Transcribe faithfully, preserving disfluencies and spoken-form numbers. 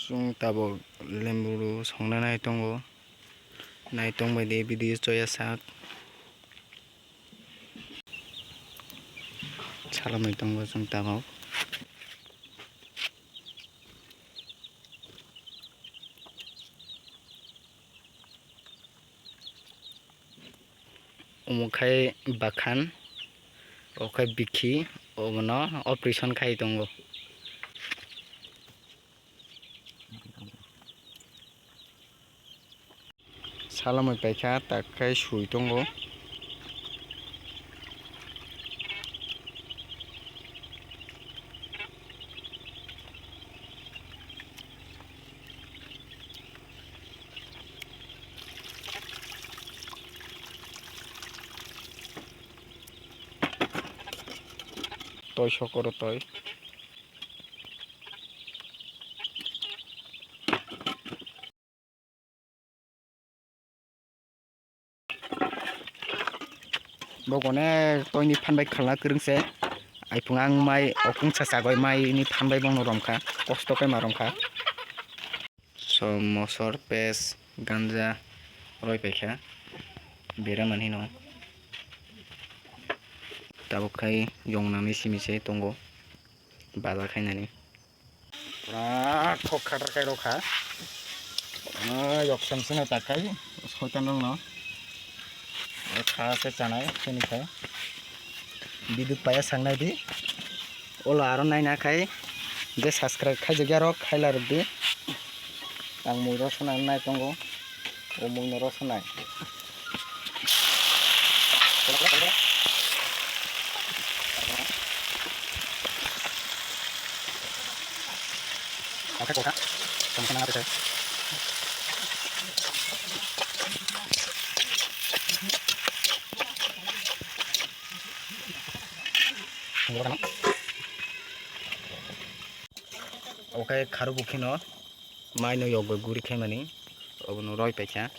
Chwng tabuk lembu songna nai tongo. Nai tongbai di video choya sak. Salamwi tongo chwng tabuk. Omo khai bakhan, o khai bikhi, obono operation khai tongo. Salamwi paikha, tak khai sui tongo. Toi sokoro toi. Bo onek toini phan bai khalna kwrwng se. Aipung ang mai okung sa chagwi mai ni phan bai bono romkha. Kosto khe ma romkha. So mosor, pes, ganja roi paikha. Bera manhino. Tabuk khai yong nangni simi se tongo. Baja khainani. Pura khok khatar khai rokha. Ah, yok sam sene takai. Soitan rokno. Kha se chanai, sini khai. Biduk paya sangnai di. Olo aro naina khai. Je subscribe khai jagya rok khai la rwk di. Ang mui rok sona nai tongo. O mui no rok sonai. Oke, kharu bukhino. Maino yokbai guri khaimani, obono roi paikha.